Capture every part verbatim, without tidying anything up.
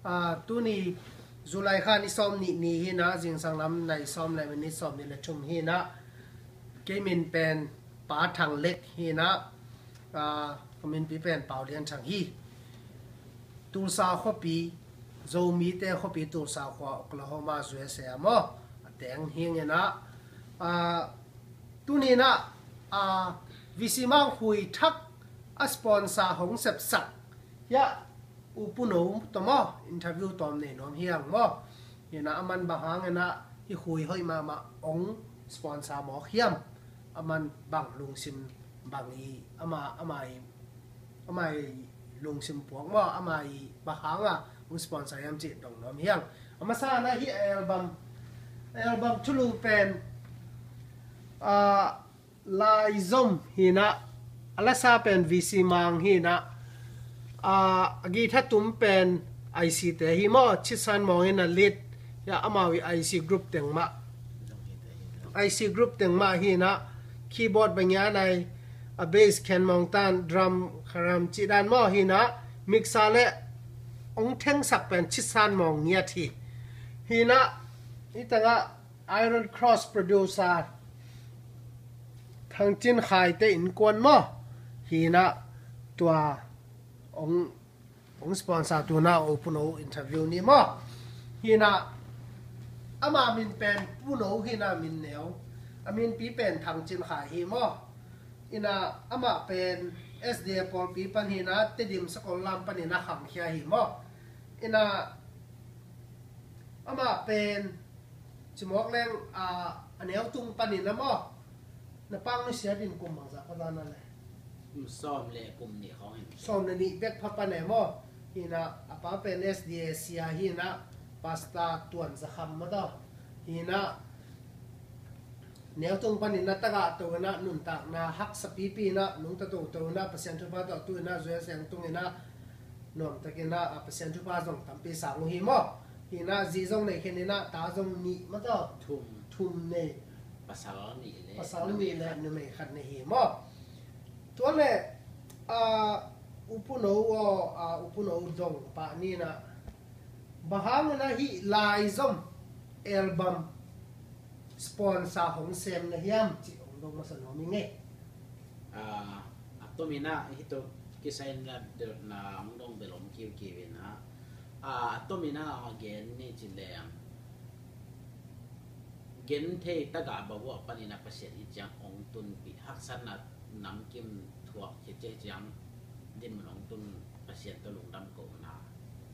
Ah, tuni July kha ni sawm nih ni hi na, zingsang lam nai sawm le minit sawm nih le thum hi na. Kei min pen Pa Thang Lek hi na. Ah, ka minpi pen Pau Lian Thang hi. Tulsa khuapi, Zomite khuapi Tulsa khua, Oklahoma, U S A maw, a teng hi nge na. Ah, tuni na, ah, V C Mang Hui Thak a sponsor hong sepsak hiah U Pu No tawh maw interview tawm nei nuam hi hang maw. Hi na, aman bang hang e na, hih Hui hoih mahmah hong sponsor mawk hiam? Aman bang lungsim, bang i, ama, ama i, ama i lungsim puak maw, ama i bang hang a hong sponsor hiam cih dong nuam hi hang. A masa na hih album, album thulu pen, ah, Laizom hi na, a lasa pen V C Mang hi na, ah, a guitar tum pen I C te hi maw, Chitsan Mawng in a lead, hiah amau i I C group teng mah, I C group teng mah hi na, keyboard bang hiam nai, a bass Khen Mawng Tan, drum Kharam Cih Dan maw hi na, mixer le hong thengsak pen Chitsan Mawng Ngiat hi. Hi na, hi tengah Iron Cross producer Thang Cin Khai te innkuan maw hi na, tua hong, hong sponsor tu na U Pu No interview ni maw. Hi na, ama min pen Pu No hi na, min neu. A minpi pen Thang Cin Khai hi maw. Hi na, amah pen S D A pawlpi pan hi na, Tedim Sakol lam pan hi na khangkhia hi maw. Hi na, amah pen cimawk leng, ah, a neu tung pan hi na maw. Na pa nusiat in kum bangzah pha ta na le? Kum sawm le kum nih khawng hi. Sawm le nih bek pha pan e maw. Hi na, a pa pen S D A sia hi na, Pastor Tuan Za Kham maw tawh. Hi na, neu tung pan hi na, tagah to hi na, nuntakna haksa pipi hi na, nungta toto hi na, Pasian thupha tawh tu hi na, U S A tung hi na, nuamtak hi na, ah, Pasian thupha zong tampi sang uh hi maw. Hi na, zi zong nei khin hi na, ta zong nih maw tawh. Thum. Thum nei. Pasal nih le, pasal nih le numei khat nei hi maw. Tua le, ah, U Pu No aw, ah, U Pu No dong pah ni na, bang hang na hih Laizom album sponsor hong sem na hiam cih hong dong masa nuam ing e. Ah, a tom in ah, hih tawh kisai in ah, na hong dong bel om kiukiu in ah. Ah, a tom in ah, a gen ni ci leng, genthei tagah bavuah panin ah Pasian hih ciang hong tunpih, haksatna namkim thuak khit ciang dinmun hong tun, Pasian tawh lungdam kohna.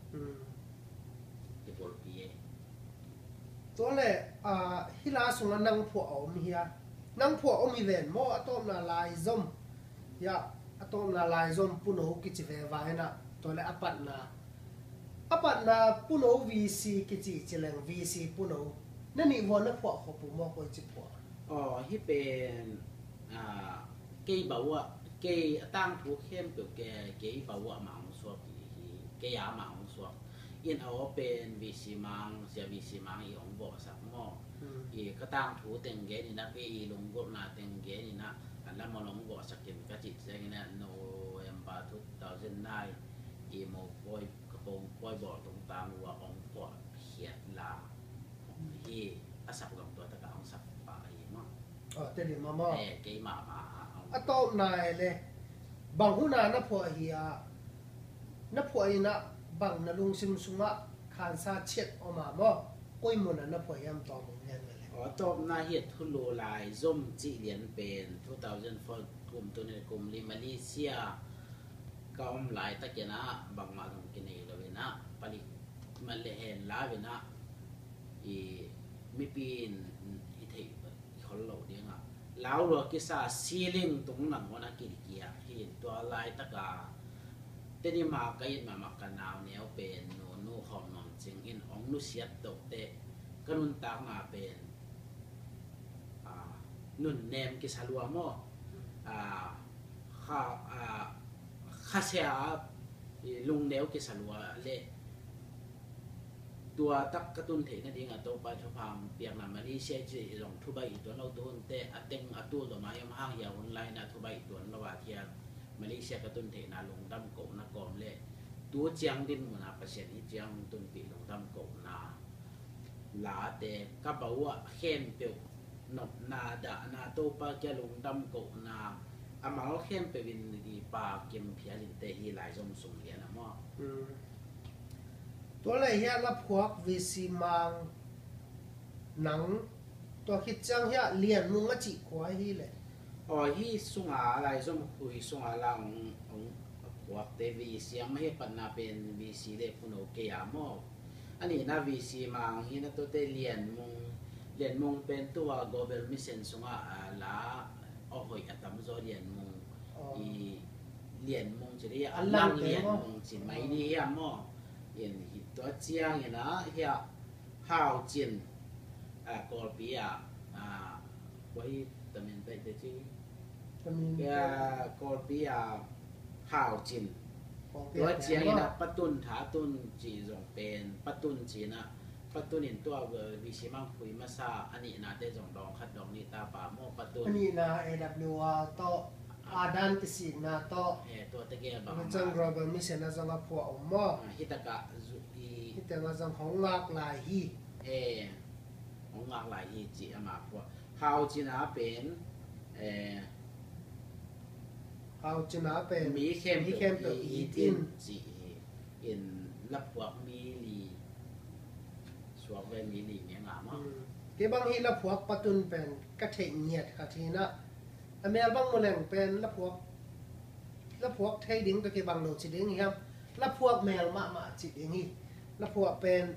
Hmm. Kipulpi e. Tua le, ah, hih la sungah nang phuah a om hia? Nang phuah om hi ven maw, a tawpna Laizom. Hiah, a tawpna Laizom Pu No kici veva hi na, tua le a patna. A patna Pu No V C kici ci leng V C Pu No. Na nih vua na phuah khop uh maw, koici phuah? Aw, hih pen, ah, kei bavuah, kei a tangthu khempeuh kei, kei bavuah mah hong suak hi, kei a mah hong suak. In a aw pen V C Mang, sia V C Mang i hong vawhsak maw. Hmm. I ka tangthu teng gen in ah, kei i lunggulhna teng gen in ah, a lam hong vawhsak in ka cih ciangin ah, November two thousand nine, i mopawi, ka mopawi bawl tungtang uh ah hong puah khiat la. Hong hi, a sak zong tua takah hong sak pah hi maw. Aw, Tedim ah maw. Eh, keimah mah ah hong. A tawpna e le, bang hun ah na phuah hi a, na phuah in ah bang na lungsim sungah khansa ciat om a maw, koi mun ah na phuah hiam, tawm hong lian ve le. Aw, a tawpna hi a thulu Laizom cih lian pen two thousand four kum, tuni kum li Malaysia ka om laitakin ah bangmah zong kinei lo in ah, palik mah le hen lau in ah, i mipi in i theih i khol lo ding ah, lau lua kisa ceiling tung nang hon a kidikia hi. Tua laitaka Tedim ah ka it mahmah ka nau neu pen Nunu Khawm Nuam Cing in hong nusiat toh teh ka nuntakna pen, ah, nunnem kisa lua maw, ah, kha, ah, khasia, i lungneu kisa lua le, tua tak ka tun theih nading a Topa thupha piakna Malaysia i ci zong thubaih i tuan lo, tuhun teh a teng a tul dom a i om hang hi a, hun lai in ah thubaih i tuan lo a, thiang Malaysia ka tun theihna lungdam kohna kawm le tu ciang dinmun ah Pasian hih ciang hong tunpih lungdam kohna late ka bau ah khempeuh nopna dahna Topa kia lungdam kohna a mal khempeuh in i Pa Kim Phial in te hi lai zom sung lian a maw. Tua leh hiah la phuak V C Mang nang tua khit ciang hiah Lian Mung a cih khua hi leh. Aw, hi sunga lai zom khui sunga la hong hong phuakte V C ang mah hi patna pen V C le Puno kei a maw. A nihna V C Mang hi na tuate Lian Mung, Lian Mung pen tua Global Mission sungah a la a hoih a tamzaw Lian Mung i Lian Mung ci hi a lang Lian Mung ci mai ni hiam maw. In hi tua ciangin ah hiah Hau Cin a Kawlpi ah a kua hi Tamin Taite ci Kawlpi a Hau Cin. Tua ciangin ah Patun Tha Tun ci zong pen Patun ci na Patun in tua V C Mang phui masa a nihnate zong dawng khat dawng nih ta pa maw Patun. A nihna A W R tawh a dan kisikna tawh. He, tua tegel bang a Global Mission a zong a phuah om maw. Hitakah zu i. Hitengah zong hong ngak lai hi. He, hong ngak lai hi ci ama phuah. Hau Cin a pen Hau Cin a pen mi khempeuh it in ci hi. In la phuak mi li suak ve mi li mi nga maw. Kei bang hi la phuak Patun pen ka theih ngiat khat hi na. A mel bang mu leng pen la phuak la phuak thei ding ka kibang lo ci ding hiam. La phuak mel mahmah ci ding hi. La phuak pen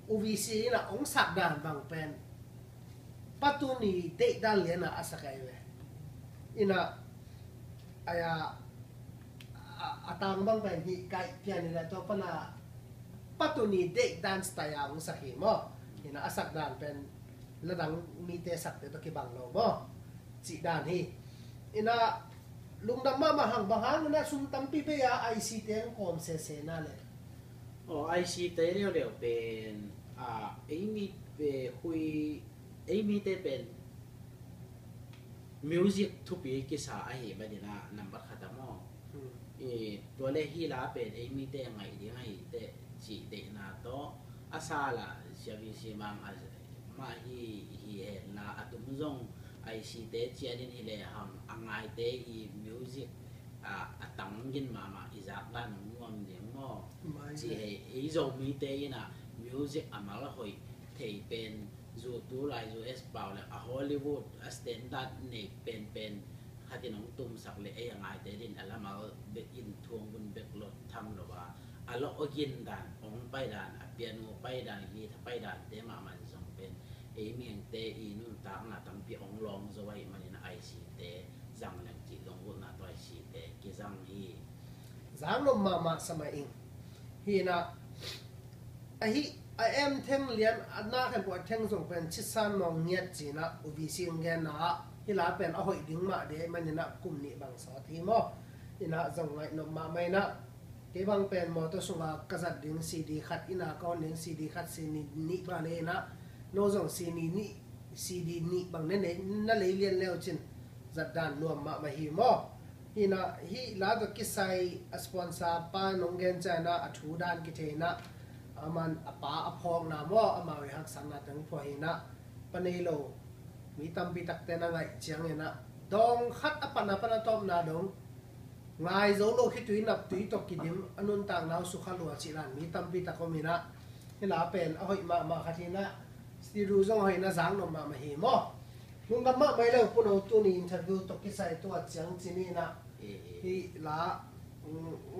U V C in a hong sak dan bang pen Patun i deih dan lian a a sak ai ve. In a ai a a tang bang pen hih kaih pian in a tua pan a Patun i deih dan style a hong sak hi maw. In a a sak dan pen la dang mite sakte tawh kibang lo maw. Cih dan hi. In a lungdam mahmah hang bang hang in a sum tampi bei a I C te hong kawm sese na le. Aw, I C te leuleu pen a ei mi pe hui ei mite pen music thupi kisa ahi manin a nambat khat a maw. I tua le hi la pen ei mite ngaih ding ahi teh cih deihna tawh a sa la sia V C Mang a mah hi hi hen la a tum zong I C te cianin hi le hang a ngaite i music a tang gin mahmah i zak dan hong nuam ding maw. Ci hei ei Zomite in a music a mal hoih thei pen zu tu lai U S pau le a Hollywood a standard nei penpen khatin hong tumsak le ei a ngaite din a lamal bek in thuang bun bek lot tham lo a a lawh a gin dan hong pai dan a pianu pai dan guitar pai dan te mahmah zong pen ei mihingte i nuntakna tampi hong lawng zo ahi manin a I C te zang leng cih zong utna tawh I C te kizang hi. Zang lom mahmah sa mah ing. Hi na ahi a em theng lian a na khen pua theng zong pen chisan mawng ngiat cina U V C hong genna ah hi la pen a hoih ding mah de manin a kum nih bang sawt hi maw. Ina zong ngaih nop mahmah ina kei bang pen mawtaw sunga ka zat ding C D khat ina ka hon ding C D khat C D nih bang le ina no zong C D nih C D nih bang na nei na lei lian leu cin zat dan nuam mahmah hi maw. Hina hih la tawh kisai a sponsor pa nong gen ciangin a thu dan kithei na aman a pa a phawkna maw amau i haksatna teng phuah hina pa nei lo mi tampi takte na ngaih ciangin a dawng khat a pan a pan a tawpna dong ngai zo lo khitui naptui tawh kidim a nuntakna uh sukha lua cih dan mi tampi tak om hina hila pen a hoih mahmah khat hina studio zong a hoihna zang nop mahmah hi maw. Lungdam mahmah hi lo Puno tuni interview tawh kisai tuat ciang cin hina hih la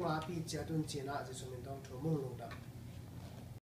ngapi ciat un cina Jesu min tawng thu mung lungdam.